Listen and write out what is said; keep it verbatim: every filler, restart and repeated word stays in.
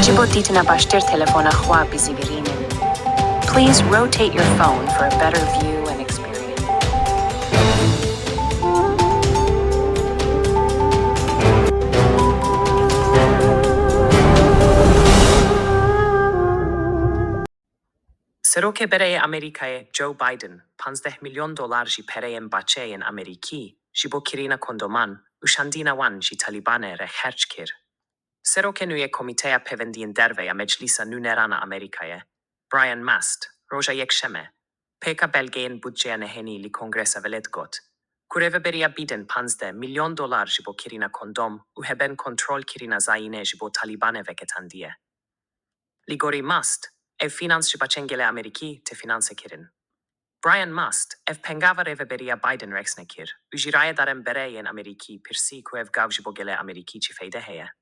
Ji bo dîtina baştir telefona xwe bizîvirînin. Please rotate your phone for a better view and experience. Serokê Berê yê Amerîkayê Joe Biden panzdeh milyon dolar ji pereyên baxçeyên Amerîkî ji bo kirîna kondoman û şandîna wan ji Talîbanê re xerc kir. Serokê nû yê Komîteya Pêvendiyên Derve ya Meclîsa Nûneran a Amerîkayê, Brian Mast, roja Yekşemê, pêka belgeyên budceya nehênî li Kongresa Welêt got ku Rêveberiya Biden panzdeh milyon dolar ji bo kirîna kondom û heben kontrolkirina zayînê ji bo Talîbanê vegetandiye. Li gorî Mast, ev fînans ji baxçeyên gelê Amerîkî tê fînansekirin. Brian Mast, ev pengava Rêveberiya Biden rexne kir û ji rayedarên berê yên Amerîkî pirsî ku ev gav ji bo gelê Amerîkî çi feyde heye.